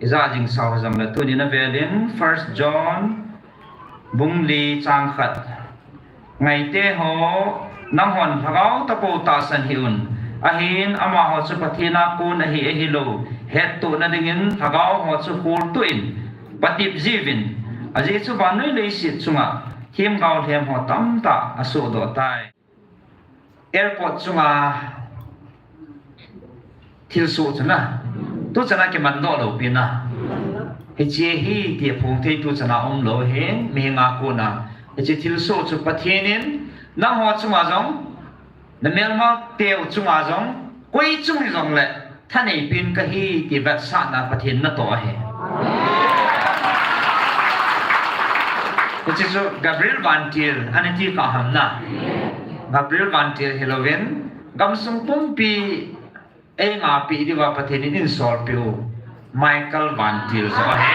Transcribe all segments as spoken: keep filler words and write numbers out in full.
Ijat jing sao hijongle tuni na velin First John bung li chang khat. Ngaite ho, nanghon lhagao tapou tahsan hih un. Ahin amaho chu Pathen a kon ahi ahilou hettohna dingin lhagao ho chu kholtoh in patep jiuvin. Ajeh chu vannoi leiset chunga themgao lhem ho tamtah asohdoh tai. Airport chunga thilsoh chu na, tuchan a kimandoh lou pi na. Hiche hi ti aphong thei tuchan a umlou hi, mihem a kona. Hiche thilsoh chu Pathen in nangho chunga jong, na melma teu chunga jong, koi chung hijongle thanei pen kahi ti vetsahna Pathen natoh ahi. Hiche chu Gabriel Vantil, ana ti kha ham na. Gabriel Vantil hilouvin, gamsung pumpi eingapeh diuva Pathen in eisolpeh u Michael Vantil joh ahi.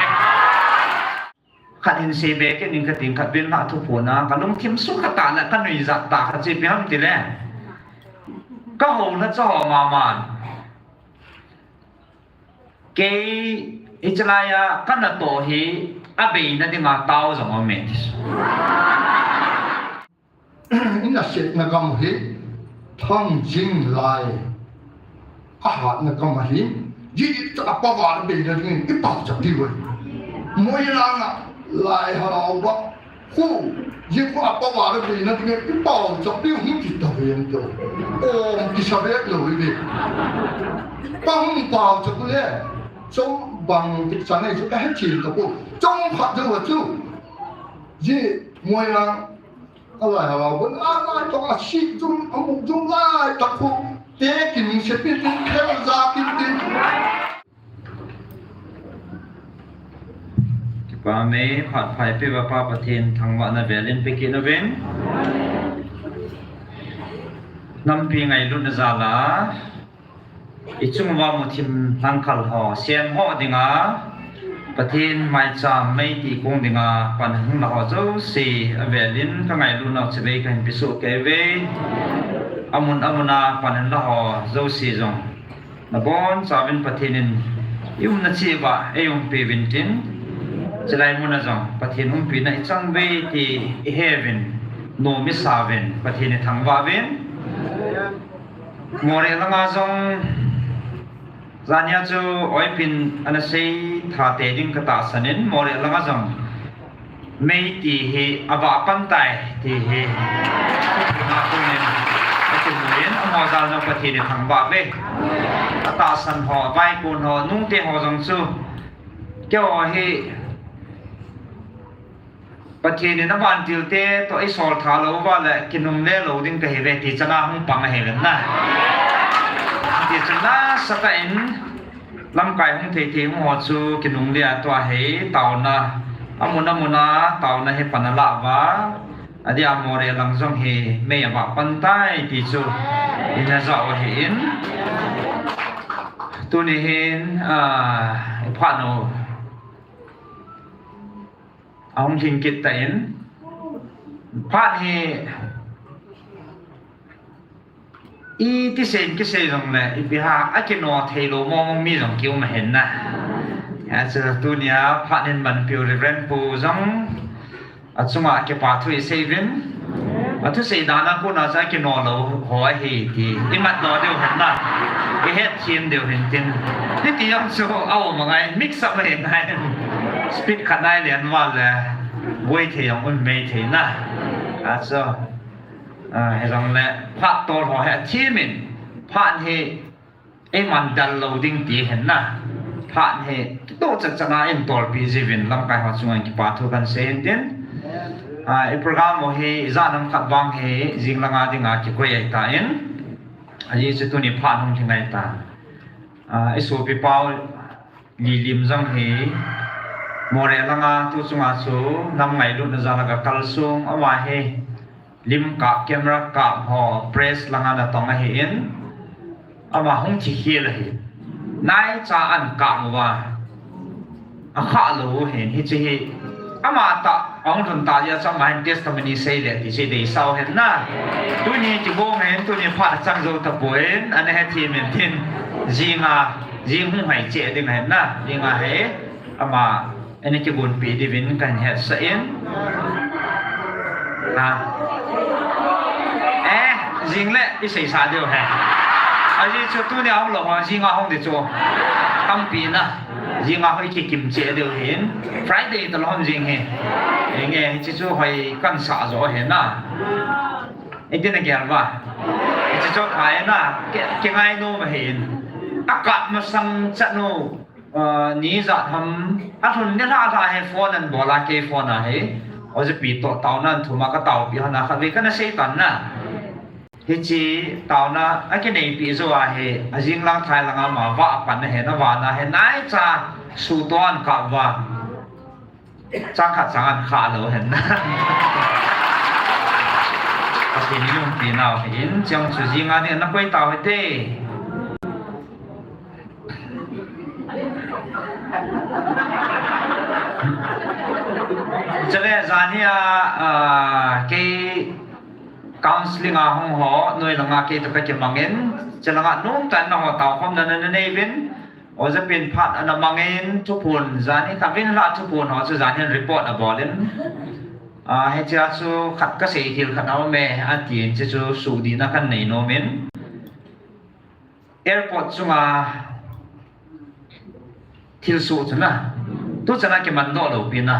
Khat hin seibe kit ning kating, khat vin lah thuphon a kalungthim sukha tah le kanuijat tah khat chu ipi ham tile, kahouna chaho maman, kei hichelai a kanatoh hi abeina dinga tao jong aume ti. Ina setna gam hi thangjing lai ahatna gam ahi. Jeh chu apower beina dingin ipauchap diu ahi. Moirang a Lai Halao Vah khu, jeh khu apower beina dingin ipauchap diu hung ti tauvin to. Om kisa vet lou hi ve. Pa hung pauchap le, chom bang ti chanei chu kahe chen tapou. Chomkhat jou chu, jeh Moirang a Lai Halao Vah a, lai tah a sih jum, amuk jum lai tah khu, te kining sepi tin, khel ja kin tin. Kipa me, phat pha eipeuva Pa Pathen thangvahna velin pe kit uvin. Nampi ngailutna jal a, ichung uva muthim lhangkhal ho, sem ho dinga, Pathen maicham meiti kong dinga pan hung la ho jouse avelin kangailutnau chibai kahin pesoh kei uve. Amun amun a pan hung la ho jouse jong, nabonchauvin Pathen in iumna cheh uva eiumpi uvin tin, chulai mun a jong Pathen umpina ichang uve ti iheuvin, nom isauvin, Pathen ithangvah uvin. Moreh langa jong, jania chu oipin ana seitha tei ding katahsan in, Moreh langa jong meiti hi avah pan tai ti hi, na kunin akimun, amaho jal jong Pathen ithangvah uve. Atahsan ho, avaikon ho, nungte ho jong chu, keiho hi Pathen in avantilte toh eisoltha lou uva le kinungle lou ding kahiuve ti chana hung pang ahiuvin na. Ti chana sata in lamkai hung thei thei hung ho chu kinungle a tua hi taona, amun amun a taona hi pan alah uva, adeh a Moreh lang jong hi mei avah pan tai ti chu ina jao ahin. Tuni hin, ah, iphat u ahung lhing kit tan, phat hi iti seiyin kisei jongle, ipi ham akino theilou mong mong mi jong kium ahin na. Achu tunia phat hin manpiu Reverend Pu jong achunga kipa thu isei uvin. Athusei dan a kona chu akino lou ho ahi ti imat lou diu ahin na. Ihet them diu ahin tin. Hiti jong chu aum angai, mix up ahi ngai. Speed khat nai len val le, boi thei jong um mei thei na. Achu, ah, hijongle phat tol ho hi athem in, phat hi eiman dal lou ding ti ahin na. Phat hi kitoh chat chat a eintolpi jiuvin lamkai ho chunga kipa thu kahin sei in tin. Ah, iprogram u hi ijat ham khat vang hi jing langa dinga kikoi ahitan. Ajeh chu tuni phat hung lhing ahitan. Ah, isopi pau Lilim jong hi Moreh langa tu chunga chu nam ngailutna jal a ga kalsong, ama hi lim kap, camera kap ho press langa natong ahin, ama hung thi khel ahi. Naicha an kap uva, akhah lou u ahin, hiche hi ama tah ahung lhun tah jeh a chu ama hin testimony sei le ti chu deisau ahin na. Tuni kibang ahin, tuni phat achang jou tapon, ana hethem in tin, jinga Jing hung hai che ding ahin na, jing a hi, ama, ana kigonpi diuvin kahin hetsah in. Ha. Eh, jing le, i seisa diu ahi. Ajeh chu tuni a hung lou ho, jing a hung di chu. Tampi na, jing a hung i kikim che diu ahin. Friday talou hung jing hi. Inge, hiche chu hoi kahin sah jo ahi na. Iti na gel ba. Hiche chu phai na, ki, kingai nom ahin. A kap masang chan u, ah, ni ijat ham, alhun ni lha lha hi phone ahin bol a, kei phone a hi. Ojapi toh taona ahin thum a ka taopi hon a khatvei kana sei tan na. Hiche taona akineipi jou a hi, ajing lang thai lang a ama vah a pan ahi, na vah na hi, naicha sutoh ahin kap uva. Chang khat chang ahin kha lou hen. Pathen in umpi nau ahin, chang chu jing a ding na koi tau hite. Chule jan hi a, ah, kei counseling a hung ho, noi lang a kei toh kakimang in, chule nga nom tah in nangho tao khom na na nei uvin, Ojapi in phat ana mang in, thuphon, jan hi khatvei la thuphon ho chu jan hin report abol in. Ah, hiche a chu khat kasei thil khat aume, atin, hiche chu sudihna kahin nei nom in. Airport chunga thilsoh chu na. Tuchan a kiman doh lou pi na.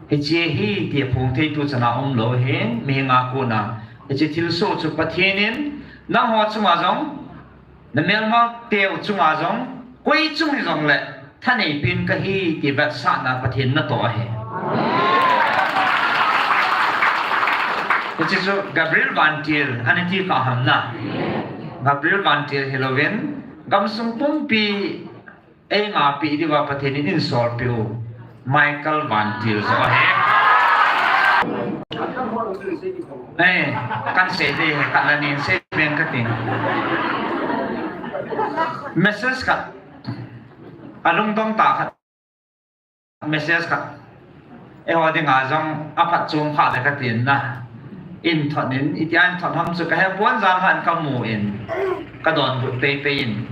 Hiche hi ti phongthei tuchan a um lou ahin, mihem a kona. Hiche thilsoh chu Pathen in, nangho chunga jong, na melma teu chunga jong, koi chung hijongle, thaneipen kahi ti vetsahna Pathen natoh ahi. Hiche chu Gabriel Vantil, ana ti kha ham na. Gabriel Vantil hilouvin, gamsung pumpi, Ei ngapi diuva Pathen in eisolpeh u Michael Vantil joh ahi. Eh, kahin sei ding, kahin la nin sei peng kating. Message khat, alungdong tah khat, message khat. Eiho dinga jong aphatchom kha le katin na. Inthot in, itia inthot ham chu kahepon, jan khat kamu in, kadonbut peipei in.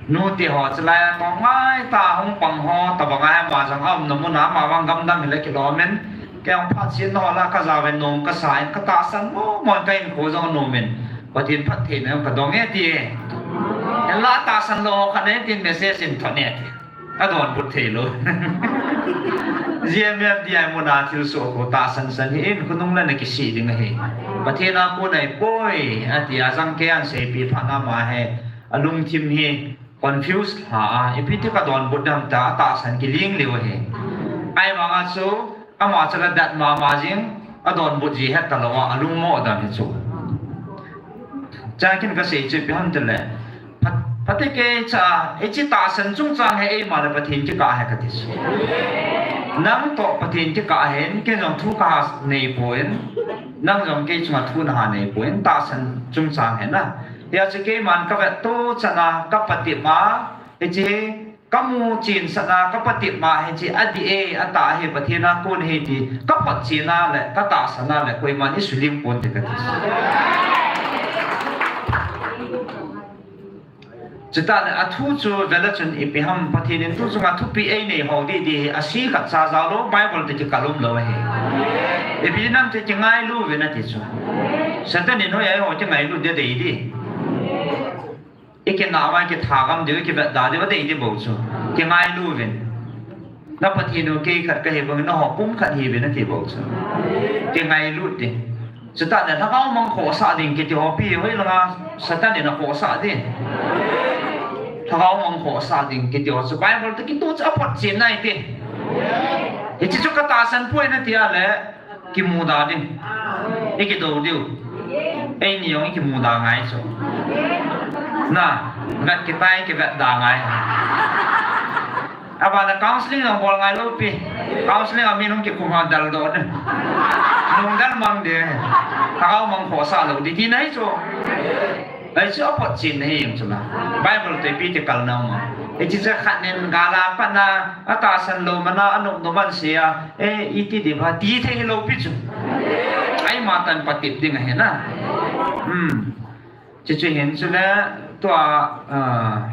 Nute ho chulai a tong ngai ta hung pang ho, tabang a ama jong aumna mun a, ama vang gamdang hile kilom in. Kei jong phat chen ho la kajao ve nom kasa in, katahsan mo mo in, ka hinkho jong anom in. Pathen phattheina jong kadong e ti e. Hinla tahsan lou ho khat e tin message inthot e ti. Adonbut thei lou. G M F D I muna thilsoh khu tahsan san hih in, khonung le nakisih ding ahi. Pathen a kon ahipoi, ati a jong kei ahin seipeh phat na ama hi, alungthim hi confuse lha a, ipi ti kadonbut ding ham tia atahsan kiling lheh ahi. Ahivanga chu, ama chu la dat mama jing, adonbut ji het talou a, alungmo dan hi chu. Chuin ken kasei chu ipi ham tile, Phat-, phatecha, hiche tahsan chungchang hi eima le Pathen kikah ahi kati chu. Nang toh Pathen kikah ahin, ken jong thu kaha nei poi, nang jong kei chunga thu naha nei poi, tahsan chungchang hi na. Hijeh chun keiman kavet to chan a, kapatep a, hiche kamu chensah a, kapatep a, hiche adih e, atah e, Pathen a kon ahi ti, kaphotchen a le, katahsan a le, koiman eisulim ponte kati. Chutah le athu chu vele chun ipi ham, Pathen in tu chunga thupeh einei ho didi hi, ase khat cha jao lou, Bible toh kikal umlou ahi. Ipi ham tile kingailu uvin ati chu. Satan in hoiya eiho kingailut ding adei di. Ikinah uva ikitha gam diu, ikivetda diu adei di bou chu. Kingailu uvin. Na Pathen u kei khat kahi bangin, nangho pumkhat hiuvin ati bou chu. Kingailut ding. Chutah le lhagao mang khohsah ding kiti ho pi, hoilanga Satan in akhohsah ding. Lhagao mang khohsah ding kiti ho chu Bible toh kitoh chu aphotchen nai ti. Hiche chu katahsan poi nati a le, kimuda ding. Ikidou diu. Eini jong ikimuda ngai chu. Na, vet kitai kivetda ngai. Abana counseling jong bol ngai lou pi. Counseling a mi nung kikhum a daldoh ding. Nung dal mang ding. Lhagao mang khohsah lou ding tina hi chu. Hichu aphotchen ahi jeng chu la. Bible toh ipi ti kalna um a. Hiche chu khat in gal a pat a, atahsan lou man a, anop nop a asei a, eh, iti diu ham ti thei hilou pi chu. Eima tah in patep ding ahi na. Hmm. Chuche chu hin chule tua, ah,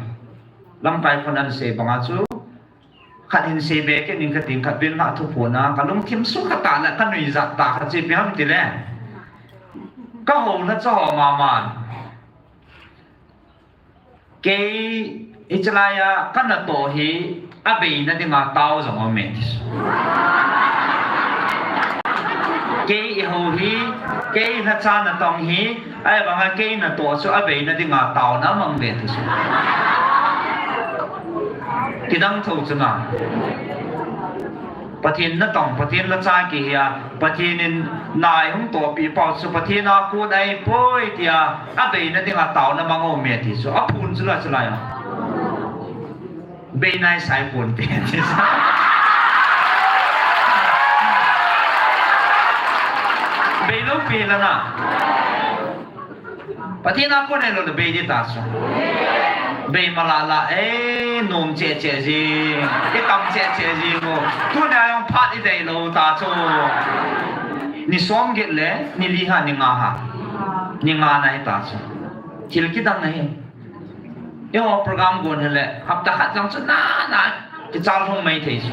Lamkai khun ahin sei banga chu, khat hin sei be kit ning kating, khat vin la thuphon a, kalungthim sukha tah le kanuijat tah khat chu ipi ham tile, kahou lhacha ho mama in, kei hichelai a kanatoh hi abeina dinga tao jong aume ti chu. Kei ihou hi, kei lhacha natong hi, ahivanga kei natoh chu abeina dinga taona mang ve ti chu. Kidang tho chu na. Pathen natong, Pathen lhacha kihi a, Pathen in na eihung tohpeh pau chu Pathen a kon ahipoi tia, abeina dinga taona mang aume ti chu. Aphun chu la chu lai a. Bei nai sai ponte ti chu. Beilou pi la na. Pathen a kon ahilou le bei ding ta chu. Bei mala la, eh, nom cheh cheh jing, itam cheh cheh jing u. Tunia jong phat ideilou ta chu. Ni som get le ni li ha, ni nga ha. Ni nga na hita chu. Thil kidang ahi. Eiho program gon hile, hapta khat jong chu na na kichal lhung mai thei chu.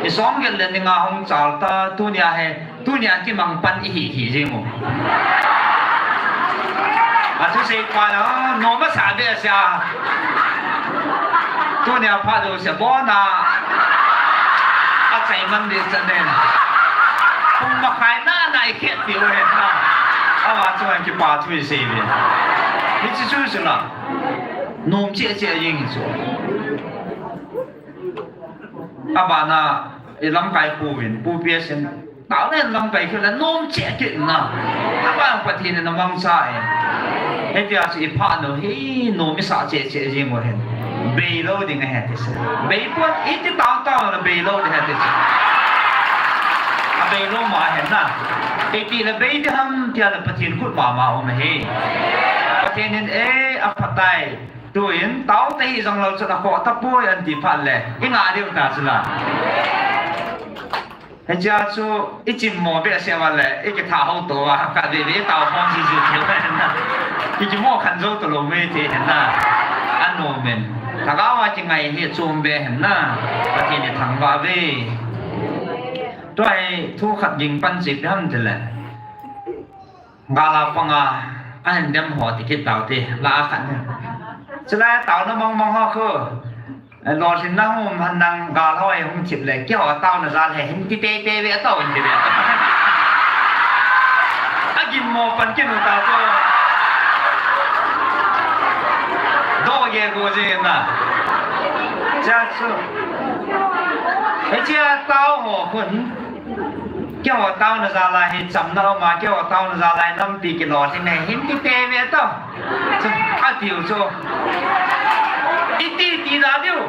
Ni som get le ni nga hung chal ta, tunia hi, tunia kimang pan ihi hi jing u. Athusei pa la, nom asa behseh a. Tunia phat jouse bon a, achai man ding chan nen. Pung makhai na na ikhet diu ahi na. Ama chunga kipa thu isei uve. Hiche chu chu la. Nom cheh cheh jeng hi chu. Abana, i lamkai pu vin, Pu P S in, taona in lamkai kit le nom cheh kit na. Abana Pathen in amangcha e. Hitia chu i phat u hi nom isah cheh cheh jeng u ahin. Beilou ding ahi ti chu. Bei pon iti tao tao le beilou ding ahi ti chu. Abeilou ma ahin na. Iti le bei ding ham tia le Pathen khut mama um ahi. Pathen in e aphatai. Tuin, tao te hi jong lou chun akhoh tapoi anti phat le, i ngah diu ta chu la. Hichea chu, i chim mo behseh uva le, i kitha ho to uva, khat veve i tao khom ji ji thei uva hen na. I kimo khan jou talou me ti hen na. Anom in. Lhagao a kingai hi chom be hen na. Pathen i thangvah uve. Tua hi thu khat ging pan chu ipi ham tile. Gal a panga, ahin dem ho ti kit tao te, la a khat ni. Chulai a taona mong mong ho khu. Lolhinna hung um hen lang gal ho hung thip le, keiho taona jal hi hin ti tei tei ve tao, hin ti ve tao. Agin mo pan kinu ta chu. Do ye go je na. Cha chu. Hichea tao ho khun. Keiho taona jal a hi chamna um a, keiho taona jal a hi nampi kilolhin hi hin ti tei ve tao. Chu, atiu chu. Iti ti da diu.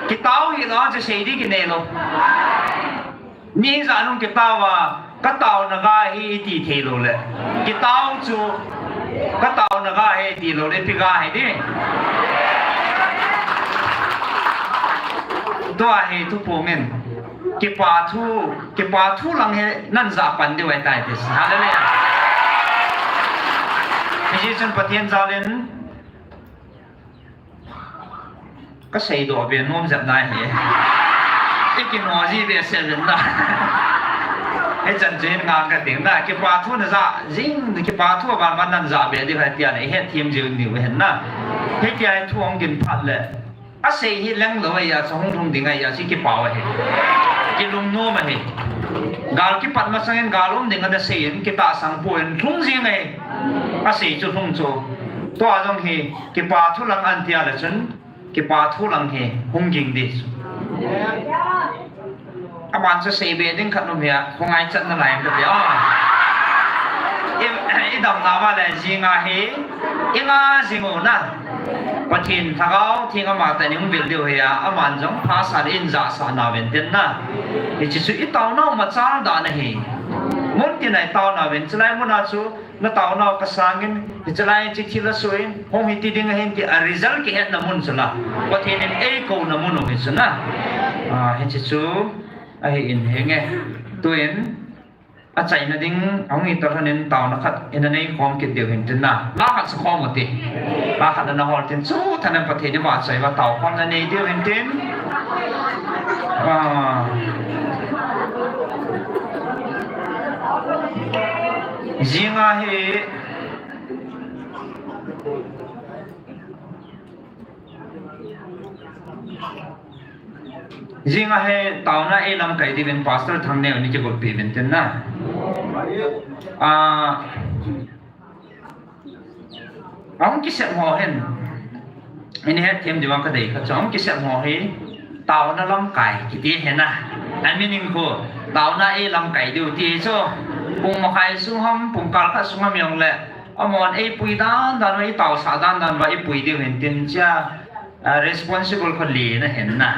Kitao hilou chu sei di kinei lou. Ni ijat nung kitao a, ka taona ga hi iti thei lou le. Kitao chu, ka taona ga hi iti lou le, ipi ga hi di. Tua hi thuphon in. Kipa thu, kipa thu lang hi nan ja pan diu ahi tai ti. Hallelujah. Hiche chun Pathen jal in, ka seidoh be nom jep nai hi. I kino ji be se ven na. Hichan chu hin ngang ka ting na. Kipa thu na ja jing, kipa thu a ban ban nan ja be diu ahi tia le, i het them jing diu ahi na. Hitia hi thu hung ging phat le. Asei hi leng lou ahi a, chu hung lhung ding ahi a, chu kipa u ahi. Kilungnom ahi. Gal kipat masang in gal um ding ana sei in, kitahsang poi in lhung jing ahi. Asei chu lhung chu. Tua jong hi, kipa thu lang an tia le chun, kipa thu lang hi hung ging di. Aban chu sei be ding khat um hi a, khongai chatna lai um ti a. I, i damna uva le jing a hi, i nga jing u na. Pathen Lhagao Theng ama tah in hung vil diu hi a, aman jong phasah le in jahsah na ven tin na. Hiche chu i taona u machal dan ahi. Mun tin a i taona ven, chulai mun a chu Na taona u ka sangin, hichelai chi thil asoh in, hung hiti ding ahin ti a result kihetna mun chu la. Pathen in eikouna mun u hi chu na. Ah, hiche chu, ahi in hinge. Tuin, Achaina ding ahung hi tah lhon in taona khat ina nei khom kit diu hin tin na. La khat sa khom u ti. La khat na hol tin chu thanem Pathen in vahchoi uva tao khom na nei diu hin tin. Ah. Jinga hi Jinga hi taona ei lamkai diuvin Pastor Thangneo ni kigulpi uvin tin na. Ah, ahung kisem ho hin. Ini het them diu vang kadei kha chu ahung kisem ho hi. Taona lamkai kiti hi na. I mean khu. Taona ei lamkai diu ti chu. Pung makhai sung ham, pung kal khat sung ham jong le. Amahon eipui dan dan uva, eitaosah dan dan uva eipui diu hin tin chia, ah, responsible kho lena hin na.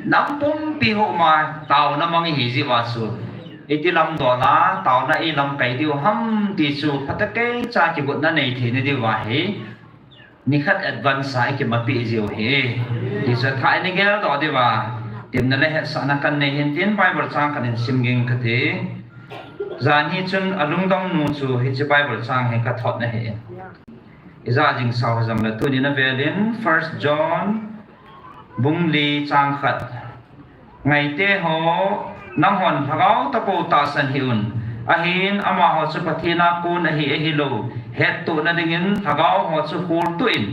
Nam pumpi ho ma taona mang ihi jeh uva chu. Iti lam dol a, taona ei lamkai diu ham ti chu phatah kei cha kigotna nei thei na diu ahi. Nikhat advance a ikimapi jiu hi. Ti chu thah ini gel doh diu a. Temna le hetsahna kan nei hin tin Bible chang khat in sim ging kate. Jan hi chun alungdong nu chu hiche Bible chang hi kathot na hi. Ija jing sao jong le tuni na velin First John bung li chang khat. Ngaite ho, nanghon lhagao tapou tahsan hih un. Ahin amaho chu Pathen a kon ahi ahilou hettohna dingin lhagao ho chu kholtoh in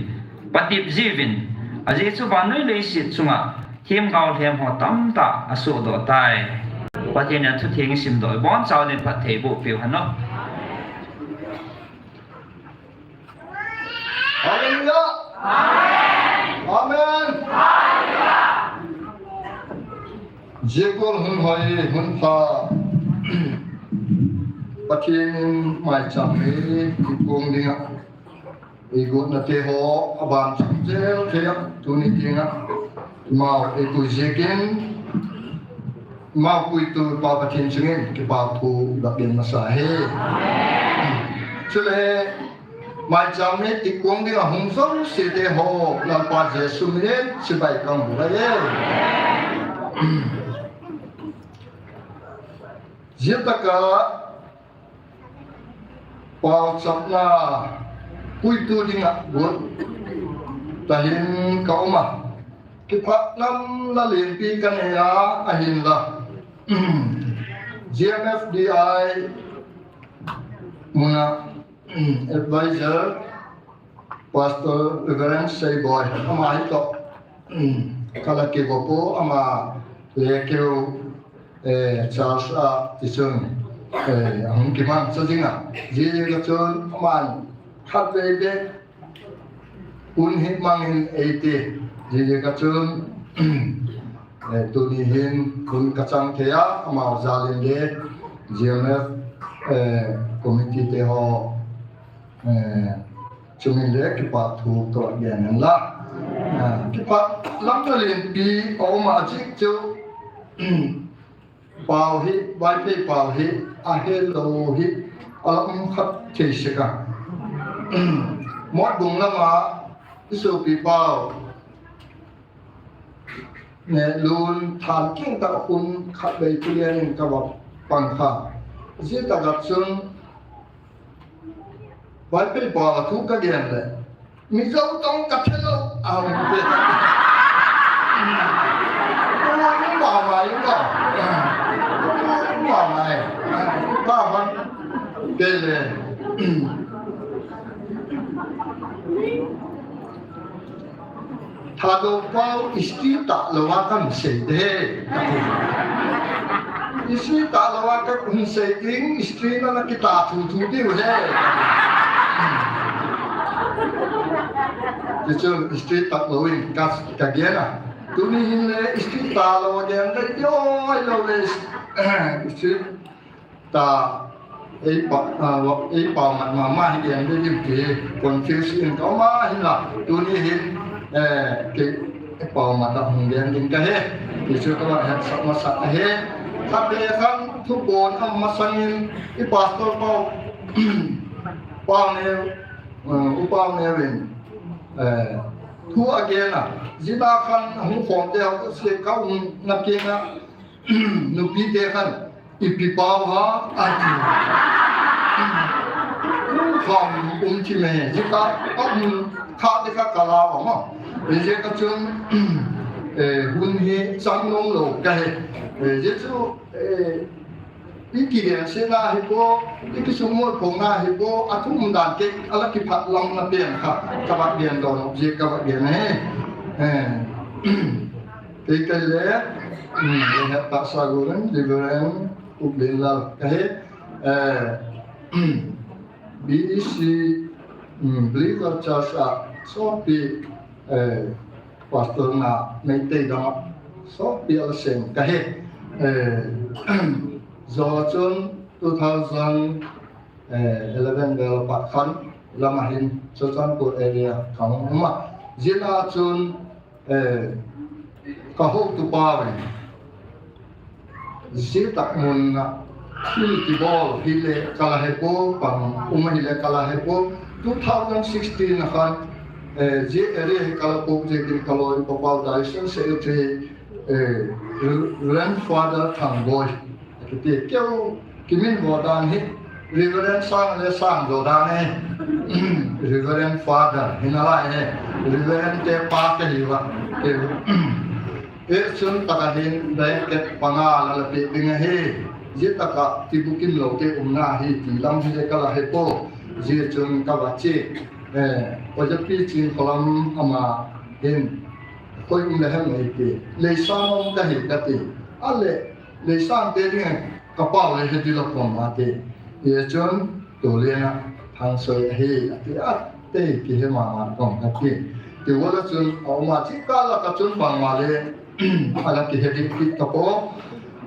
patep jiuvin. Ajeh chu vannoi leiset chunga themgao lhem ho tamtah asohdoh tai. Pathen in athutheng isimdoh u boncha din phatthei boh peh u hen. Hallelujah. Amen. Amen. Hallelujah. Jikol hun hoi hun pha. Pathen in maicham hi kipung dinga. Igotna te ho aban cham jel thei a tuni dinga. Mau eipui jikin. Mau puitu Pa Pathen chungin kipathu iga gen masa e. Chule maicham hi tikong dinga hung jouse te ho Lalpa Jesu minin chibai kahin bol e. Jia tah a Paochapna puitu dinga got tahin ka um a. Kipah lamna lenpi kanei a ahinla. G M F D I muna advisor Pastor Reverend Seiboi, ama hi toh, um, kala kigopo, ama le keu, eh, Charles a, tichun, eh, ahung kimang cha jinga. Jia kachun, aman khatvei beh, un hi mangin eiti. Jia kachun, eh, tuni hin, kun kachang thei a, amau jalin le, G M F, eh, committee te ho, eh, Chungin le kipathu kagen hen la. Ah, kipah lamna lenpi aum a, ajeh chu, pao hi, Vaiphei pao hi, ahelou hi, alam khat thei sek a. Motbung lama, isopi pao. Nehlun thanking tah a hun khatvei tulen in kava pang kha. Jia tah a chun, Vaiphei pao a thu kagen le, Mizo tong kathe lou, aum te. Ui, um mama, um mama. Ui, um mama, eh. Pa van, te le. Thadou pao istri tah louva kahin sei te. Istri tah louva kahin sei ding, istri na nakitah thuthu diu he. Tichun istri tah louvin ka, kagen a. Tuni hin le istri tah lou gen ding, oi lou le istri tah, ei pa, ah, wa, ei pao mat mama hi gen ding ti, confuse in ka um a hinla, tuni hin, eh, kei, ei pao mat a hung gen ding kahi, ti chu kava hetsah masa ahi. Khatvei khan thupon a masangin, i pastor pao, pao neu, eh, u pao neu in, eh, thu agen a, jia khan hung khom te ho se ka um na keng a, nupi te khan, Ipi pau ham, ati. Lungkham um thim e, jeh a, a um kha te kha ka lau a ma. Jeh a chun, eh, hun hi chang nom lou ka he. Eh, jeh chu, eh, i kigen sena hi bou, i kisumil phong na hi bou, a thu um dan kei, a la kiphat lam na pen kha, ka va gen doh, jeh ka va gen e. Eh, kei kei le, um, le het ta sa gu ren, Reverend, Uplin Lal ka he, eh, B E C, um, Believer Church a sopi, eh, pastor na Meitei dang a sopi a la sem ka he, eh, jo chun two thousand eleven vel a pat khan lam a hin Churachandpur area ka hung um a, jeh a chun, eh, ka hotupa vin, jeh tah mun a thil kibol hi le ka la he pon, pang um hi le ka la he pon. Two thousand sixteen a khan, eh, jeh area hi ka la pon jeh in ka loi pa pau dai sen se te, eh, grandfather Thangboi. Kiti keu kimin vo dan hi, Reverend Sang le Sang jo dan e. Reverend Father, hi nalai e. Reverend te pa te hi va. Te, e chun taka hin blanket panga la la pe ding ahi. Jeh taka tibukim lou te umna hi ti lam hi le ka la he pon. Jeh chun ka va che. Eh, Oja Pi Chin Kholam ama hin. Khoi um le hem ei ti. Leisang um ka hi ka ti. A le, Leisang te ding ka pau le he ti la pon ma ti. Ye chun, tu le na, thang soi ahi, a ti a, te ki he ma ma pon ka ti. Ti vo la chun, a um a chi ka la ka chun pang ma le, a la ki he ti ki ka pon.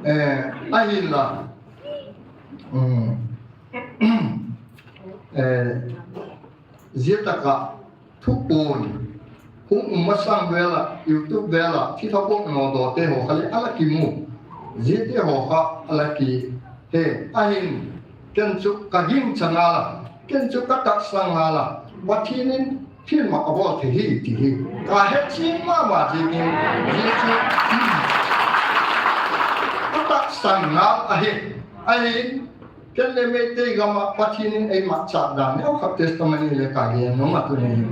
Eh, a hin la. Um, eh, jeh taka, Thupon, hung um masang vel a, YouTube vel a, thi thapon no do te ho kha le a la kimu. Jeh te ho kha a la ki he, a hin, ken chu ka ging chang a la, ken chu ka taksang a la, Pathen in thil ma a bol thei hi ti hi. Ka he chim ma ma jeh in, jeh chu, ka taksang a la he, a hin, Ken le Meitei gam a Pathen in eima chah dan, neo khat testimony le ka gen nom a tuni.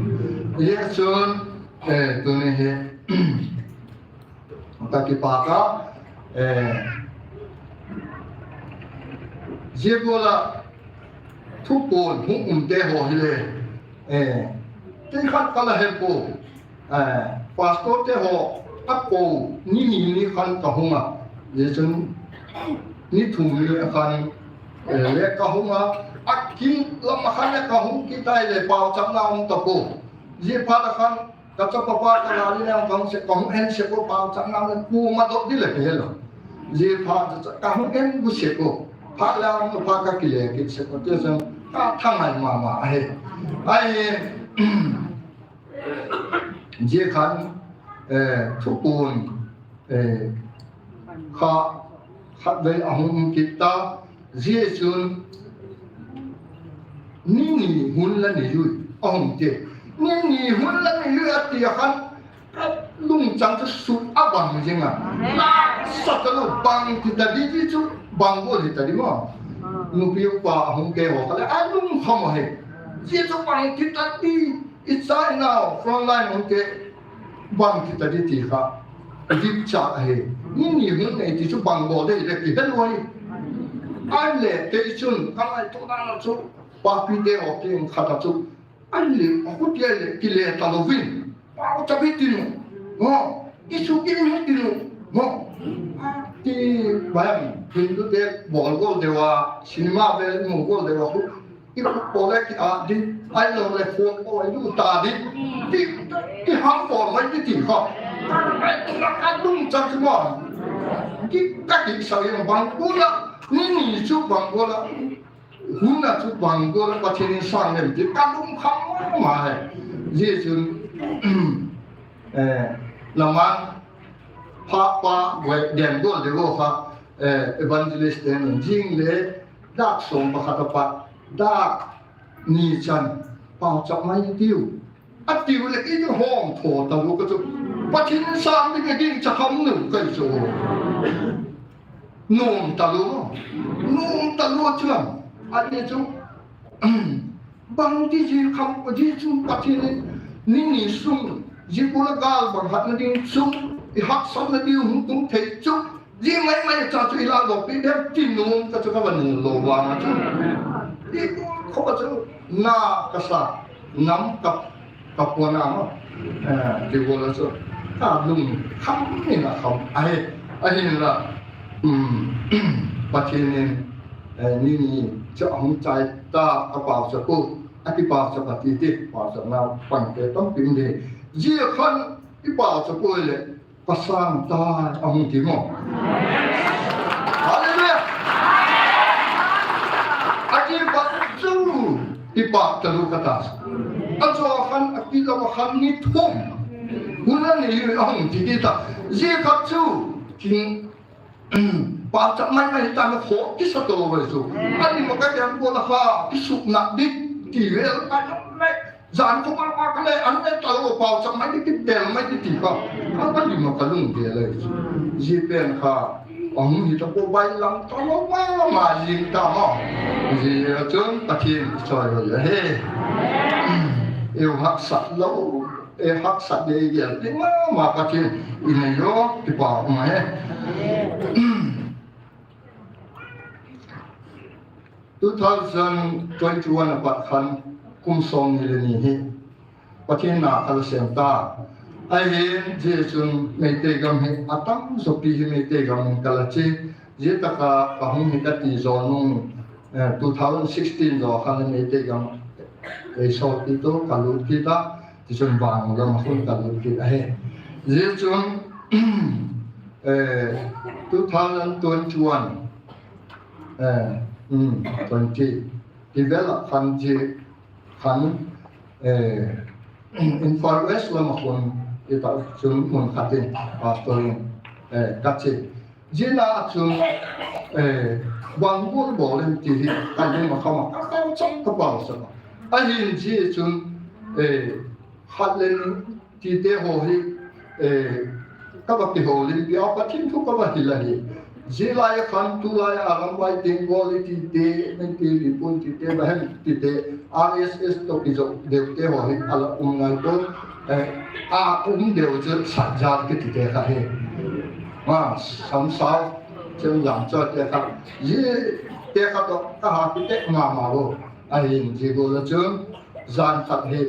Hijeh chun, eh, tuni hi, ka kipak a, eh, jeh bol a thupon hung um te ho hi le, eh, kei khat ka la he pon. Eh, pastor te ho, a ko, ni ni ni khan ka hung a. Hijeh chun, ni thum ni le khan, eh, le ka hung a. A kin lam a khan le ka hung kit a le pau cham na um ta pon. Jeh phat a khan, ka chapa pa ka la ni le ka hung se, ka hung en se pon pau cham na le pu ma do di le ke lo. Jeh phat a ka hung en bu se pon. Phat le ang phat ka kile kit se pon. Te chun, ka thangai ma ma ahi. Ahi, Jeh khan, eh, thupon, eh, kha, khatvei a hung kit ta, jeh chun, ni ni hun la ni lui, a hung te. Ni ni hun la ni lui a ti a khan, ka lungchang chu sut a bang jing a. Nasatah a lou bang ti ta di ti chu, bang bol hi ta di mo. Nupi upa a hung ke ho kha le, a lungkham ahi. Jeh chu bang ti ta di. I cha i nao, front line hung te, bang ti ta di ti kha, dipcha ahi. Ni ni hun nei ti chu bang bol de le ki he lou ahi. Ahile, kei chun, ka ngaito dan a chu, papi te ho keng khat a chu, ahile, a khu ti ahile, kile ta louvin. Pau cham hi ti nu. Mo, i chu kim hi ti nu. Mo, ti, bang, Hindu te bol gol deu a, cinema vel mu gol deu a khu, I khu pole ki a di, ai lo le phone ko ai lu ta di. Ti, ti ham pol mai ti ti kha. Ai, ka dung chang chu ma. Ki ka ti sa yang bang ko la, ni ni chu bang ko la. Hun na chu bang ko la, Pathen in sang nem ti ka dung kham ma hai. Ji chun, eh, lama, pha pa, we, den gol de go kha, eh, evangelist den jing le, dak som pakhat a pat, dak ni chan, pau chak mai tiu. A tiu le i hom tho ta lu ka chu. Pathen sang ding a ding cha kham nu kai chu. Nom talou. Nom talou chu. Ani chu. Bangti ji kham, ji chu Pathen in ni ni sung, ji kula gal bang hatna ding chu, i haksatna ding hung tung thei chu, ji mai mai cha chu i la lo pi dem ti nom ta chu ka ba nom lou vang a chu. I kho ba chu na ka sa, nam ka, ka pona ma. Eh, ti go la chu. Ka lung kham ni na kham. Ahi, ahi la. Um, Pathen in, eh, ni ni chu ahung chai ta ka pau sa ko. A ti pau sa ka ti ti, pau sa na pan te tam pim de. Ji khan i pau sa ko le. Pasang tai, ahung ti mo. Hallelujah. Aji pa chu i pa talu kata. Ajo khan, a pi lo khan ni thum. Huna ni ahung ti ti ta. Ji khat chu king pa cha mai mai ta na kho ki sa to ve chu. Ani ma ka yang ko la kha ki su na dik ti vel ka mai. Jan ko ma ma ka le an le ta lo pau cha mai di ki bel mai di ti ka. Ka ka di ma ka lung de le. Ji pen kha. Ahung hi ta ko bai lam ta lo ma ma jing ta ma. Ji a chun Pathen choi lo ya he. Eu haksat lo. E haksat de gel. Di ma ma Pathen. I ne yo ti pa ma he. Two thousand twenty-one a pat khan kum som ni le ni hi Pathen na ka la sem ta. Ahin ji chun Meitei gam hi atam jo pi hi Meitei gam in ka la chi. Ji ta ka ka hung hi ka ti jo nung, eh, two thousand sixteen jo khan Meitei gam ei so ti to ka lut ti ta. Ti chun vang gam a hun ka lut kit ahi. Ji chun, eh, two thousand twenty-one, eh, um, twenty, ti vel a khan ji khan, eh, Imphal West lam a hun i ta chun mun khat in pastor in, eh, ka chi. Ji na chun, eh, bang bol bol em ti hi, ka lung a kham a, ka pau chang ka pau sa. Ahin ji chun, eh, khat le ni ti te ho hi, eh, ka ba ki ho lim pi a Pathen thu ka ba hil ahi. Ji lai khan tu lai a lam bai ting bol i ti te, men ti li pun ti te, ba hem ti te, R S S to ki jo deu te ho hi, a la um ngai to, eh, a um deu chu sat jal ki ti te ka hi. Ma, sam sao, Chen jam cho te kha. Ji te kha to ka ha ki te ma ma lo. Ahin ji go la chun jan khat hi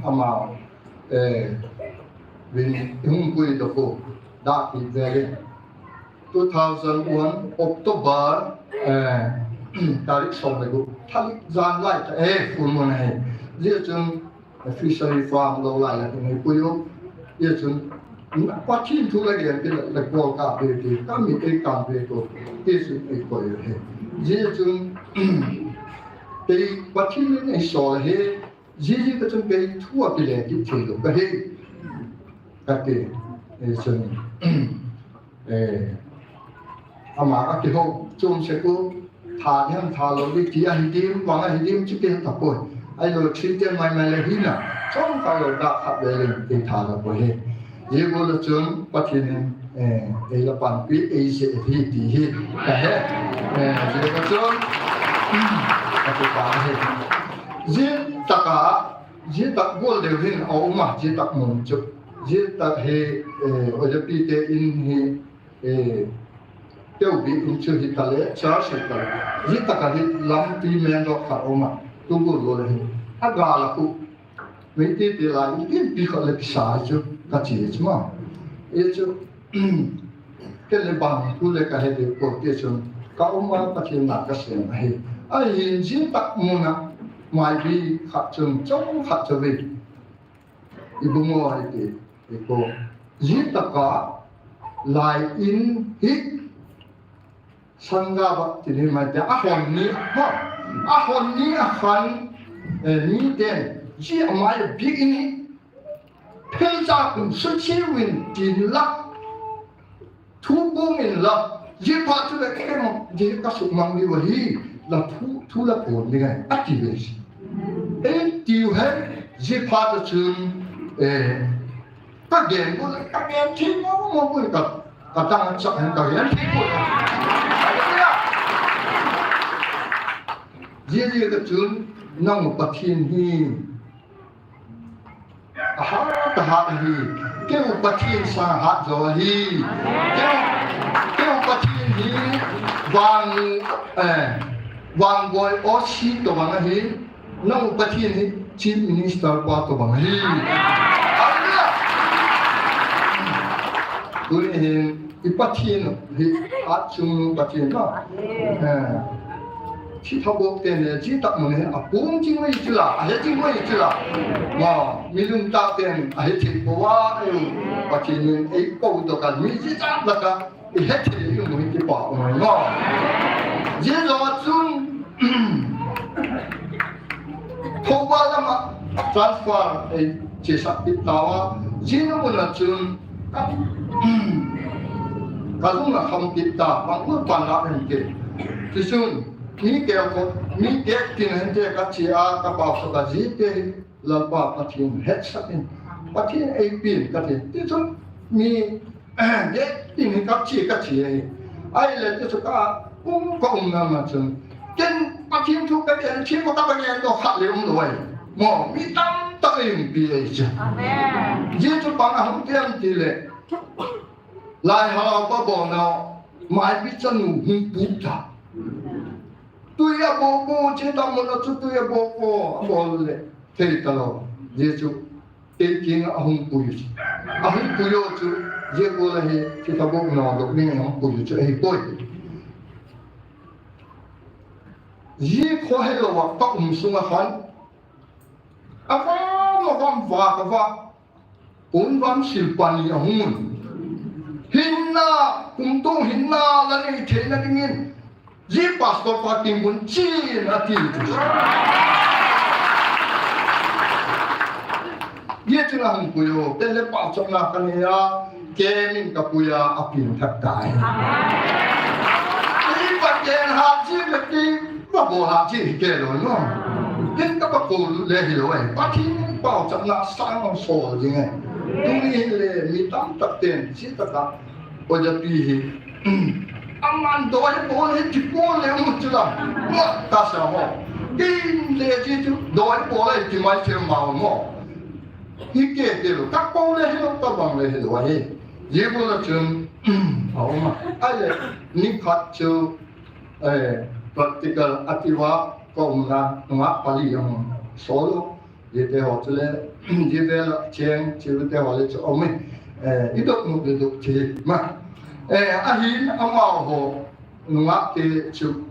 ama, eh, vin hung pui do ko da pi ve le. Two thousand one October, eh, tarik som le gu. Thalik jan lai ta, eh, full moon ahi. Ji chun Fishery farm lo lai la kingai pui u. Ye chun, Pathen thu la gen ti la, la kol ka pe ti, ka mi te kam pe ko, ti chun ei koi u he. Ye chun, te Pathen in ei sol he, ye ye ka chun kei thu a pi le ti thei lo ka he. Ka te, ye chun, Eh, ama a kiho chom se ko, tha hiam tha lo di ti ahi dim, vang ahi dim chu kei ta poi. Ai lo thi te mai mai le hi na, chom ka lo da khat ve le kei tha lo poi he. Ye go lo chun Pathen in, eh, ei la pan pi, ei se hi ti hi. Ka he. Eh, ye go chun, ka ti pa he. Ye ta ka, ye ta gol de hin a um a, ye ta mun chu. Ye ta he, eh, o ye pi te in hi, Eh, teu bi um chu hi ta le, church hi ta le. Hi ta ka hi lampi men ro kha um a, tu bu lo le hi. A ga la ku. Meitei te la, i tin pi kha le kisa chu, ka chi chu ma. E chu, ke le bang tu le ka he de ko te chu, ka um a Pathen na ka sem a hi. A hin jin tak mun a, mai bi kha chun, chong kha chu bi. I bu ngo ai ti, i ko. Ji ta ka lai in hi sanga ba ti ni mai te a hon ni, ha. A hon ni a khan, eh, ni ten. Ji a mai bi in hi. Phel cha kun su chi win tin la. Thu pum in la, ji pha chu le khem, ji ka suk mang ni wa hi, la thu, thu la pon ni ngai, a ti ve si. E ti u he, ji pha ta chun, eh, ka gen ko, ka gen thi mo mo ko ka, Ka tang an sak hen ka gen thei poi. Hallelujah. Jia jia ka chun nang Pathian hi a hat a hat hi. Keu Pathian sang hat jo hi. Keu, keu Pathian hi vang, eh, vang boi o si to vang hi. Nang Pathian hi Chief Minister pa to bang hi. Hallelujah. Tuni hin i Pathian hi a chung Pathian na. Eh. Thi tha bok te ne chi tak mo ne a pung chi ngoi chi la, a he chi ngoi chi la. Ma, mi lung ta ten a he chi ko wa e u. Pathian in ei ko to ka mi chi ta la ka. I het thei i um hi kipa um ai ngo. Jia jong a chun Thoubal lama transfer ei chesah kit tauva. Jia na mun a chun ka, ka lung a kham kit ta, bang ul pan la em ke. Tichun mi ke ko, mi ke tin hen te ka chi a, ka pau sa ka ji te hi. Lalpa Pathian hetsak in, Pathian eipen ka ti. Tichun mi, eh, ye, ti ni ka chi, ka chi ahi. Ahile tichu ka um, ka umna ma chun. Ken Pathian thu ka gen, chi ko ka ba gen do khat le um lou ahi. Mo, mi tamtah eiumpi ahi chu. Amen. Jesu bang a hung tem tile. Lai halou pa bolnau, maipi chanu hung pu ta. Tui a bol ko, che ta mo na chu tui a bol ko, a bol le. Thei talou, Jesu, tei king a hung pui. A hung pui u chu, Jesu la hi, thi tha bok na dok ning a hung pui u chu, ahi poi. Ji kho helou a ka um sung a khan. A va, ma va, va, ka va. Pon vam sil pani a hung un. Hinna, kum tung hinna la nei theina dingin. Ji pastor pa ting bun chin a ti. Ye chu na hung pui u, te le pa chok na ka nei a, ke min ka pui a, a pin thak tai. Ni pa ken ha ji le ti, Ba bol a chi hi ke lo no. Ken ka ba ko le hi lo ai. Pathian pau chapna sang ang sol ding ai. Tuni le mi tamtak ten chi ta ka. Ko ja pi hi. Aman doi bol hi ti ko le mu chu la. Mo ta sa ho. Ken le chi chu doi bol ai ti mai che ma mo. Hi ke ke lo. Ka ko le hi lo, ka bang le hi lo ai. Ye bol la chun. Au ma. Ai le ni khat chu Eh, practical a ti uva ka umna nungah pali a hung sol u. Jite ho chu le, ji vel a cheng, chi te ho le chu um e. Eh, i dot mu le dot chi ma. Eh, ahin amaho nungah te chu,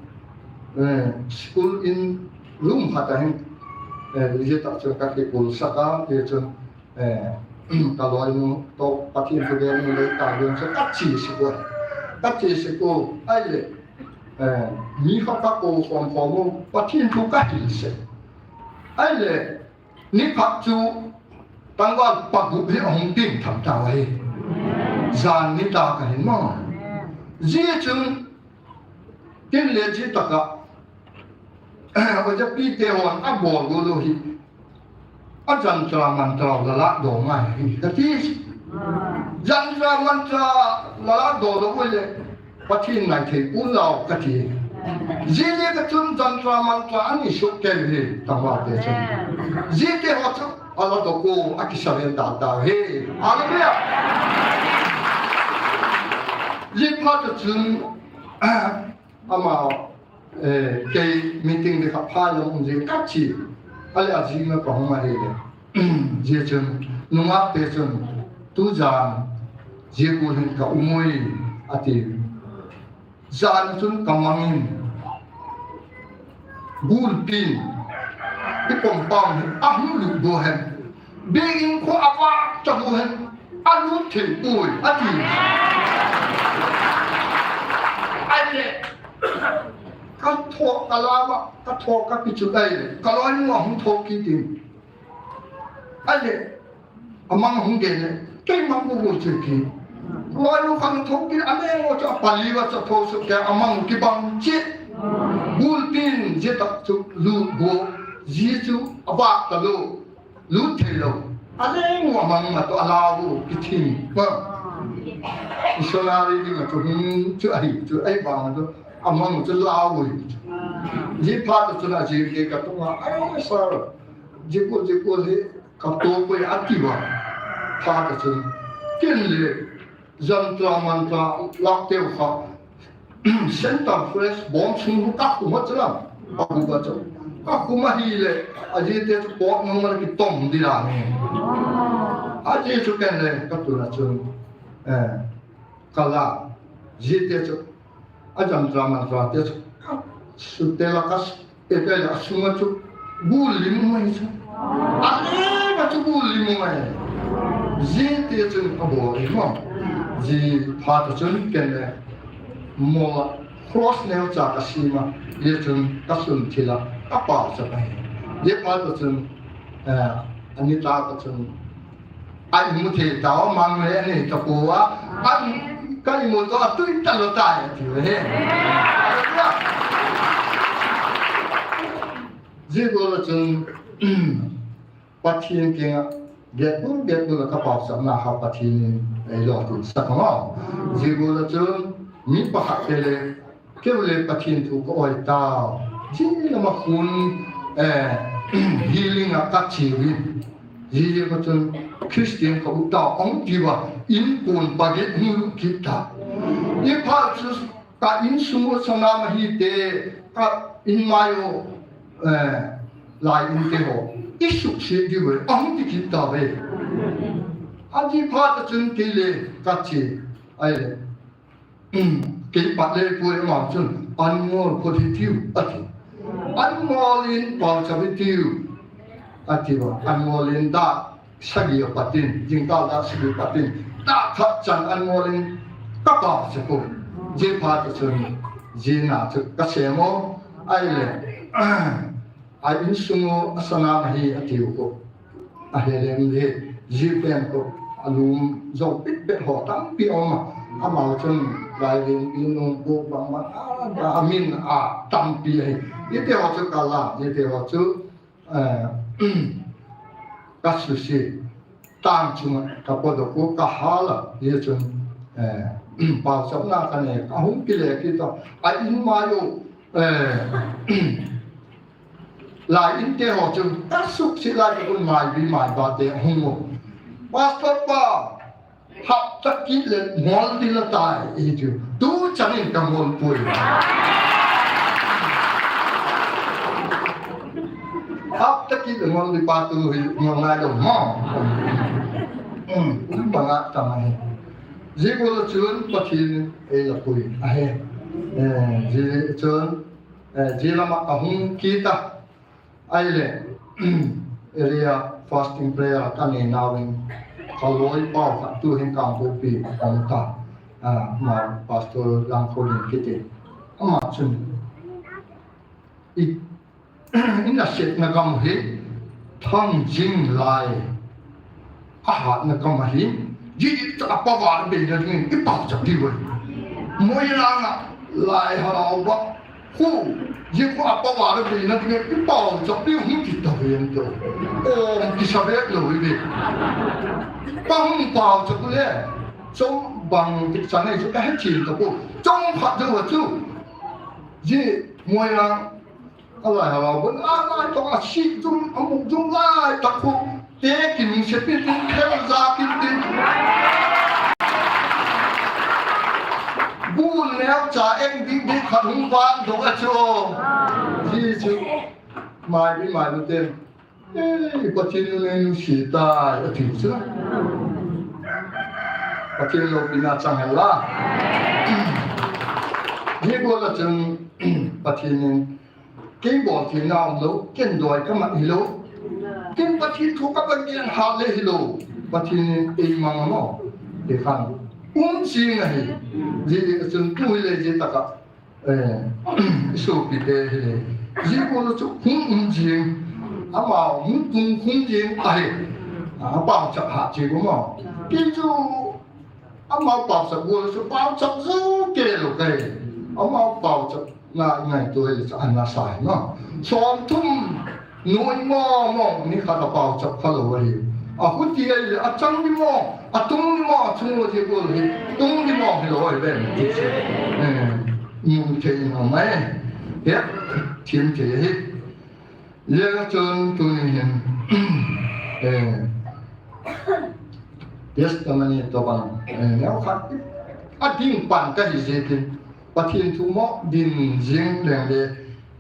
eh, school in room khat a hin, eh, ji ta chu ka kikul sak a, ti chu Eh, ka loinu toh Pathen thu gel nu lei ta lun chu ka chi sik u. Ka chi sik u. Ahile, eh, mi khat ka ko khom khom u, Pathen thu ka hilse. Ahile, ni khat chu tangval pagup hi ahung peng tham tau ahi. Jan ni ta ka hin mo. Ji chun, Ken le chi taka, oja pi te hon a bol go lo hi. A jantra mantra la la do ngai hi ka ti. Jantra mantra la la do lo le. Pathen ngai thei u lo ka ti. Ji le ka chun jantra mantra ani suk ke hi tangval te chun. Ji te ho chu a la do ko a ki surrender ta hi. Hallelujah. Ji pa te chun Ama, eh, kei meeting ding khat pha jong um jing ka chi. Ahile ajing na ka hung ahile. Ji chun, nungah te chun, tujan, ji kul hin ka um ui, ati. Jan chun ka mangin, gulpin, i compound hin, ahung lut do hen. Biakin kho a vak cha bu hen, a lut thei poi, a ti. Ahile, ka tho, ka la va, ka tho, ka kichu dai le, ka loinu ahung tho kit in. Ahile, amang ahung gen le, kei mang bu bu chu ki. Loinu khan tho kit, a le ngo cha pali va cha tho su ke, amang kibang che. Gulpin, je tak chu lut bu, ji chu a vak ta lo. Lut thei lo. A leng u a mang ma to a lau u kithim. Ba. Missionary dinga chu hung chu ahi chu, ahivanga chu amang chu lau hi. Ji phat chun ajing ke katunga, "Ai, sir, jikul, jikul hi katoh poi," ati uva. Phat chun ken le jantra mantra lah teu kha. Center Fresh bom sung kakhum a chu lam. Kakhum a chu. Kakhum ahile, ajite chu pot nung mal kitom di la ni. Aji chu ken le katuna chu, eh, kala. Jite chu, ajantra mantra te chu, sute la kas Eke le asunga chu gul lim mai chu. Alenga chu gul lim mai. Jite chun abol e mo. Ji phat chun ken le mola cross neocha kasima. Ji chun kasun thila kapao cha pai. Ji phat chun, eh, ani ta ka chun A imu thei tao, mang le anei tapou a, an ka imu to atui talou tai, ati uve. Ji bol a chun, Pathen kinga, get bul, get bul a ka paosapna kha Pathen in eilou tu sa ka ma. Ji bol a chun, mi pakhat te le, Keu le Pathen thu ka oi tao. Ji lama khun, eh, healing a ka che uvin. Ji ji ka chun Christian ka u tao ong ti uva, inpon pa get hung lut kit ta. Ji phat chu ka insung u sana ma hi te, ka in mai u, eh, lai in te ho. I suk se di uve, ong ti kit ta uve. A ji phat chun kei le ka che, ai le. Kei pat le pui ama chun, an ngol phot hitiu, ati. An ngol in paochap hitiu, ati uva. An ngol in dak sagi a patin, jingkah dak sagi patin, dak khat chan an ngol in ka paochap u. Ji phat chun, ji na chu ka sem u, ai le. A insung u a sana ma hi ati u ko. A he lem le, ji pen ko, a lum zo pit pet ho tampi om a. Ama chun lai lem in nung ko bang bang, a, a min a tampi ahi. Ite ho chu ka la, ite ho chu, eh, ka susi. Tang chunga ka podoh u ka hal a, hijeh chun, eh, paochapna ka nei, ka hung kile kit a, a in mai u, eh, lai in te ho chu, ka suksi lai ka kun mai bi mai ba te hung u. Pastor pa, hapta kit le ngol di la tai, i chu, tu chan in ka ngol poi. Hapta kit le ngol di pa tu hi ngol ngai lou mo. Hmm, um banga ta mai. Ji bol a chun Pathen ei la pui ahi. Eh, ji chun, eh, ji lama ka hung kit a. Ai le, area fasting prayer ka nei nau in, ka loi pau khat tu hin Kangpokpi a um ta. Ah, ama Pastor Langkholin kiti. Ama chun, i, i nasepna gam hi thang jing lai, a hatna gam ahi, ji ta a power beina dingin i paochap diu ahi. Moirang a Lai Harau ba, khu, ji khu a power beina dingin i paochap diu hung ti ta ven to. Om kisa ve lou hi ve. Pa hung paochap le, chom bang ti chan ei chu ka he chin ta ko. Chom khat jou a chu. Ji Moirang A Lai Harau bon, a lai tong a sih jum, a muk jum lai tak khu. Te kin se pin tin, khel ja kin tin. Bul neo cha eng dik dik khat hung van dong a chu. Ji chu. Mai bi mai lu ten. Ei, Pathen nu nei nu si tai, a ti chu. Pathen loupina chang hen la. Ji bol a chun, Pathen in Kei bol theina um lou, ken doi ka mat hilou. Ken Pathen thu ka pan gen hat le hilou. Pathen in ei mang a mo. Te khan. Um jing ahi. Ji chun tu hi le ji taka. Eh, sopi te hi le. Ji ko lo chu hung um jing. Ama hung tung hung jing ahi. A paochap hat ji ko mo. Kei chu Ama paochap bol chu paochap jou kei lou kei. Ama paochap ngai ngai tu le chu ana sai na. Som thum noi mo mo ni khat a paochap kha lou ahi. Ahuti ahile, achang ding mo, atung ding mo, achung mo ti kul hi, tung ding mo hilou ahi ve. Eh, mun thei in amai. He, thim thei hi. Hijeh chun tuni hin, eh, testimony tobang, eh, neokhat ading pan kahi jeh in, Pathen thu mo din jing leng le,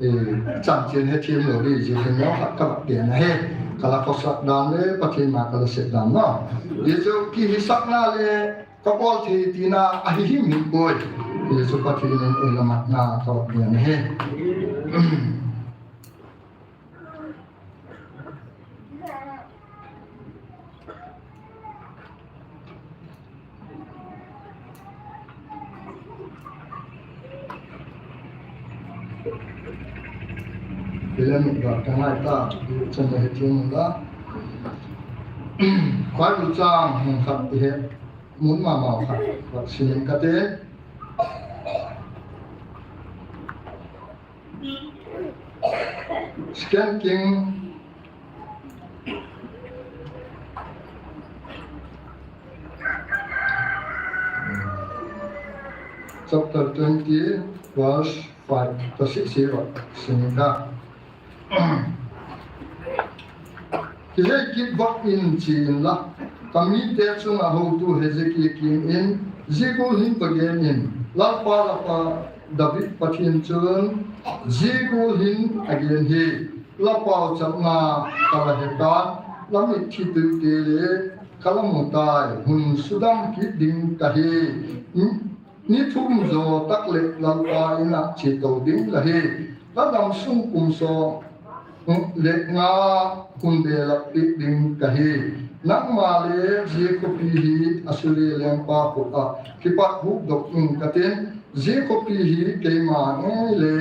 eh, chanchin hethem lou ding jeh in neokhat kavah pen ahi, kala khosak dan le, Pathen ma kala sep dan na. Hichu kihisakna le, kabol thei tina ahi himhim poi. Hichu Pathen in eilamna kavah pen ahi. Hile mi ga ka ngai ta, chan le hethem la. Bible chang hung khat ihet, mun mama khat, khat sim in kate. Second King chapter twenty, verse five to six, hiva sim in ka. Kihei kit vah in, chen la, kamite chunga houtu Hezekiah kiang in, jigul hin vagen in, Lalpa, Lalpa David Pathen chun, jigul hin agen hi, la paochapna kala he tan, la mitthi tuite le kala mu tai, hun sudam kit ding kahi. Ni thum jo tak le Lalpa in a che tou ding kahi. La dam sung kum som le nga hun belap peh ding kahi. Nangma le jia khopi hi Assyria lengpa khut a kipat hukdok in katin, jia khopi hi keima ngei le,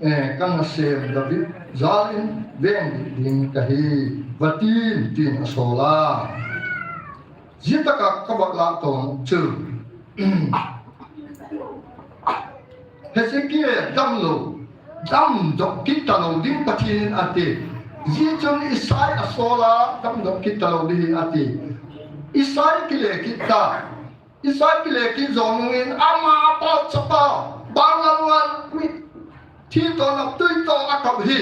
eh, kana sem David jal in veng ding kahi, vatin, tin asol a. Jia taka kavah lah tong chu. Hezekiah damlou, damdoh kit talou ding Pathen in ati. Jia chun Isaiah asol a, damdoh kit talou ding ati. Isaiah kile kit ta. Isaiah kile kit jong in ama apaochapa, bang lam ngal mi, thi to na tui to akap hi.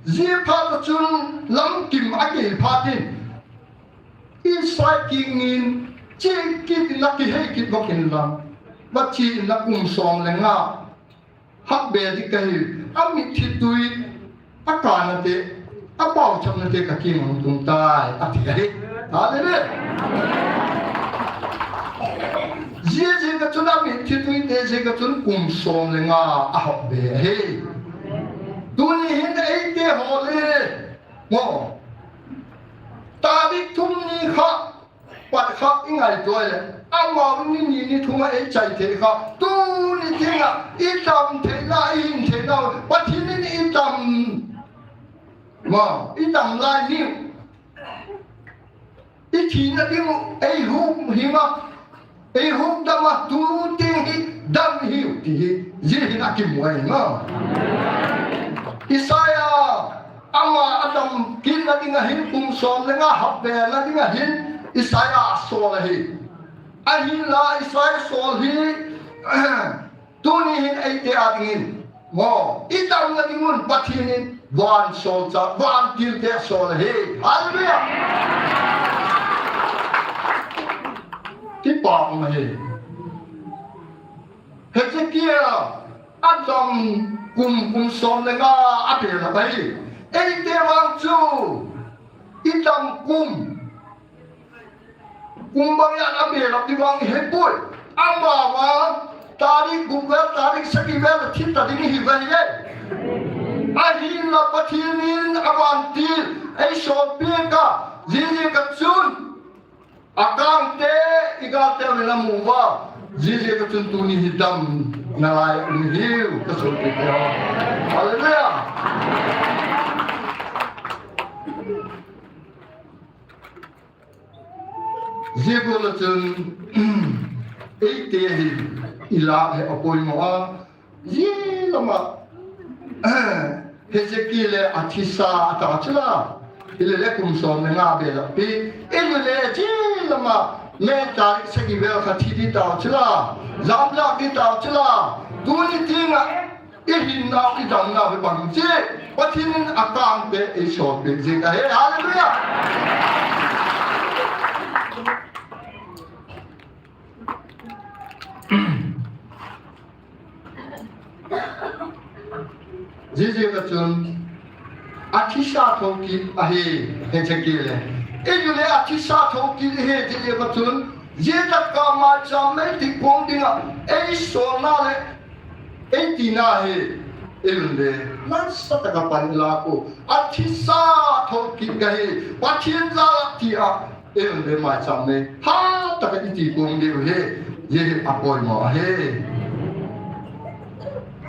Jia phat chun lamkim akei phat in. Isaiah kiang in, che kit in la kihei kit vah in la, vache in la kum som le nga hah be ding kahi, amitthi tui, akanna te, apaochapna te kakiang a hung tung tai, ati ahi. Hallelujah. Jia jia kachun amitthi tui te, jia kachun kum som le nga ahah be ahi. Tuni hin eite ho le, mo, tarik thum ni kha, pat kha i ngaito le, amau ni ni ni thum a eichai thei kha, tuni teng a idam theina, ihin theina, Pathen in idam, ma, idam lai ni, ithina ding u, eihung hi ma, eihung dam a, tu teng hi dam ihiu ti hi, jia hin akimu ahi ma. Isaiah, ama adam kitna ding ahin, kum som le nga hah be na ding ahin, Isaiah asol ahi. Ahinla Isaiah sol hi, tuni hin eite a dingin, mo, idamna ding un Pathen in van solchah, vantil te asol ahi. Hallelujah. Kipa um ahi. Hezekiah, adam kum, kum som le nga abelap ahi. Eite vang chu, idam kum, kum bang a abelap ding vang ihet poi. Ama vang, tarik gup vel, tarik sagi vel, thi ta ding ihi uve. Ahinla Pathen in avantil eisolpeh a, jia jia kachun, akang te, igal te, amu uva, jia jia kachun tuni hi damna lai a um ihiu, kasopi te ho. Hallelujah. Jia gual a chun, eite hi ilah hi apoimo a, jia lam a, Hezekiah le athisa ata chu la, Ilele kum som le nga bel a pi. Ilele chi lama, May tarik sagi bel kha thi di tau chula. Lam lak di tau chula. Tuni tinga, i hinnau, i damnau hi bang chi. Pathen in akang te i sol pe jing ahi. Hallelujah. Ziazia ka chun, athisa thou kit ahi, Hezekiah le. Eile athisa thou kit ahi, ziazia ka chun, zia taka maicham nei ti kong dinga, ei solna le, ei tina hi, eile, nasa taka pan la ko, athisa thou kit ka hi, Pathen jal a ti a, Eile maicham nei, ha, taka i ti kong diu hi, zia hi apoimo ahi.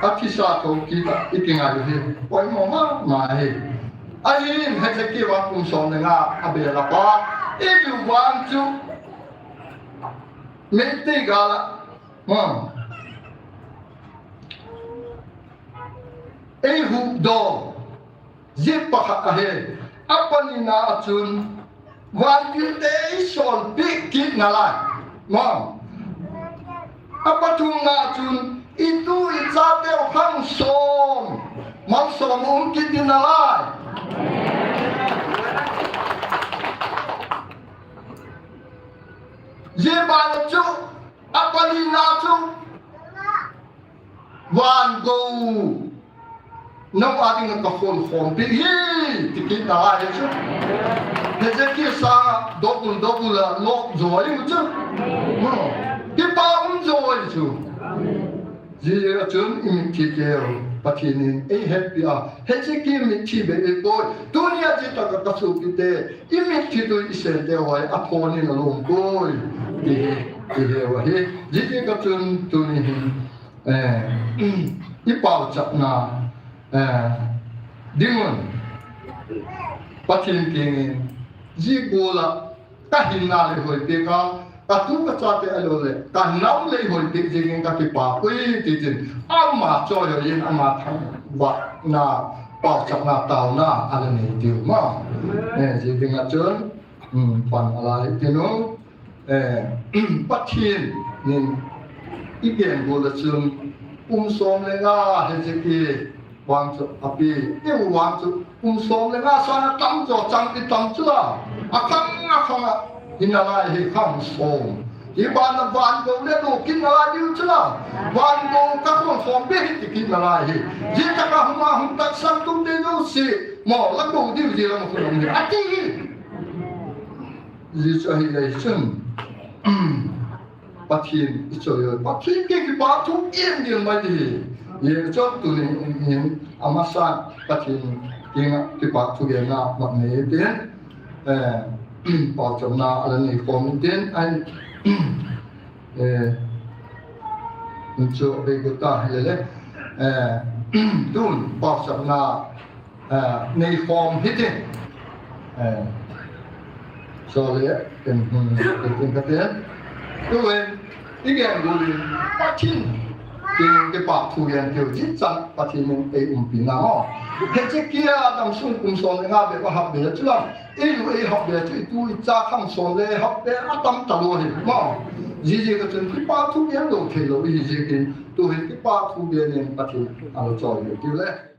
Athisa thou kit a, i kingai u hi, poimo mama ahi. Ahin, Hezekiah vang kum som le nga, abel a pat, i lu vang chu, Meitei gal a, ma. Ei huhdoh. Zia pakhat ahi, apanina a chun, vantil te i solpeh kit nalai. Ma. Apathumna a chun, i tu i chate u khang som, malsom um kit ding nalai. Zia bana chu, apanina chu, Van gou. Nang a dinga ka khol khom pi hi, ti kit nalai hi chu. Hezekiah sa, double, double a, lop joi u chu. Hmm. Kipa um joi chu. Zia chun i mitthi teu, Pathen in ei hetpi a. Hezekiah mitthi be ei poi. Tunia zia taka ka sopi te, i mitthi tui i sel teu hi, athon in alom poi. Ti hi, ti hi wa hi. Zia ka chun tuni hin. Eh, i pauchapna, eh, dingun, Pathen kiang in, zia gual a, ka hinna lei hoi peh a, ka tu ka chate ahilou le, ka nau lei hoi peh jing in ka kipa ui ti tin, ama choi hoi in ama thangvahna, pauchapna, taona, ala nei diu ma. Eh, zia dinga chun, um, pan ala hi tin u. Eh, Pathen in i gen gual a chun, kum som le nga Hezekiah vang chu api, i vang chu kum som le nga sang a tam jo chang i tam chu la. Akhang, akhang a, hinalai hi khang som. Hi bana van gou le lo kit nalai diu chu la. Van gou ka khol khom be hi ti kit nalai hi. Zia taka hung a hung tak sang tum te jouse. Mo la gou diu zia la mo khol mi. Ati hi. Zia chu ahileh chun, Pathen i choi u, Pathen kiang kipa thu i gen mai ti hi. Zia chu tuni hin amasa Pathen kiang kipa thu genna ma nei tin, eh, pauchapna ala nei khom tin, ai, eh, chu be ko ta hilele, eh, tun pauchapna, eh, nei khom hi tin. Eh, so le, ken, hmm, ken, ken, ken. Tu ven, i gen gual in, Pathen kiang kipa thu gen keu, zia chan Pathen in ei umpi na mo. Hezekiah dam sung kum som le nga be, ba hap be chu la. I lu ei hap be chu, i tu i cha khang som le hap be, atam talou hi mo. Zia zia ka chun kipa thu gen lou thei lou, i hi zia kin, tu hin kipa thu gen in Pathen ala choi lou diu le.